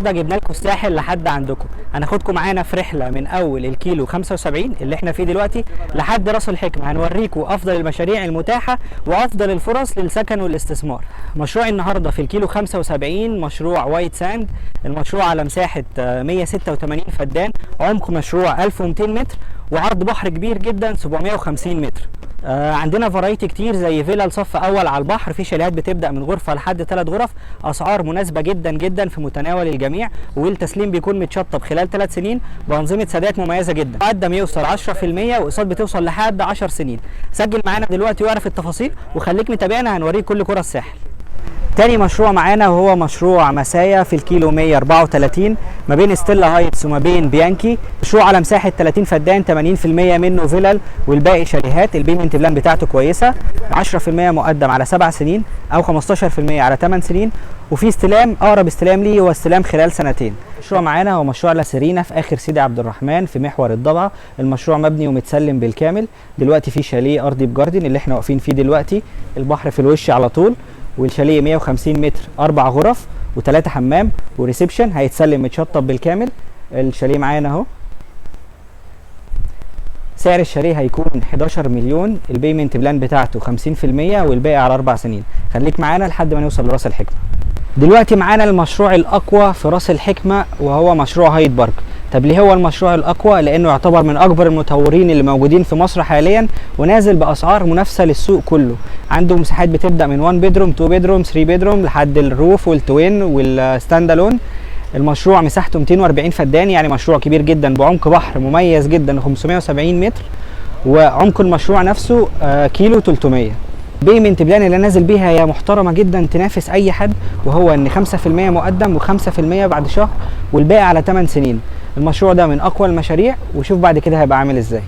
النهارده جبنا لكم الساحل لحد عندكم. هناخدكم معانا في رحله من اول الكيلو 75 اللي احنا فيه دلوقتي لحد راس الحكمه. هنوريكم افضل المشاريع المتاحة وافضل الفرص للسكن والاستثمار. مشروع النهارده في الكيلو 75 مشروع White Sand. المشروع على مساحة 186 فدان، عمق مشروع 1200 متر وعرض بحر كبير جدا 750 متر. عندنا variety كتير زي فيلا لصف اول على البحر، في شاليهات بتبدا من غرفة لحد 3 غرف، اسعار مناسبة جدا جدا في متناول الجميع، والتسليم بيكون متشطب خلال 3 سنين بانظمه سداد مميزة جدا. مقدم يوصل 10% واقساط بتوصل لحد 10 سنين. سجل معانا دلوقتي واعرف التفاصيل وخليك متابعنا، هنوريك كل قرى الساحل. تاني مشروع معانا وهو مشروع مسايا في الكيلو 134 ما بين ستيلا هايتس وما بين بيانكي. مشروع على مساحة 30 فدان، 80% منه فيلل والباقي شاليهات. ال payment plan بتاعته كويسة، 10% مقدم على 7 سنين أو 15% على 8 سنين، وفي استلام، أقرب استلام ليه هو استلام خلال سنتين. مشروع معانا هو مشروع لا سيرينا في آخر سيدي عبد الرحمن في محور الضبعة. المشروع مبني ومتسلم بالكامل. دلوقتي في شاليه أرضي ب garden اللي احنا واقفين فيه دلوقتي، البحر في الوش على طول، والشاليه 150 متر، 4 غرف وثلاثة حمام و reception، هيتسلم متشطب بالكامل. الشاليه معانا اهو. سعر الشاليه هيكون 11 مليون، ال payment plan بتاعته 50% والباقي على 4 سنين. خليك معانا لحد ما نوصل لراس الحكمة. دلوقتي معانا المشروع الاقوى في راس الحكمة وهو مشروع هايد بارك. طب ليه هو المشروع الاقوى؟ لانه يعتبر من اكبر المطورين اللي موجودين في مصر حاليا، ونازل باسعار منافسه للسوق كله. عنده مساحات بتبدا من 1 bedroom، 2 bedroom، 3 bedroom لحد ال roof وال twin وال stand alone. المشروع مساحته 240 فدان، يعني مشروع كبير جدا بعمق بحر مميز جدا 570 متر، وعمق المشروع نفسه كيلو 300. payment plan اللي نازل بيها هي محترمه جدا تنافس اي حد، وهو ان 5% مقدم و5% بعد شهر والباقي على 8 سنين. المشروع ده من اقوى المشاريع، وشوف بعد كده هيبقى عامل ازاي.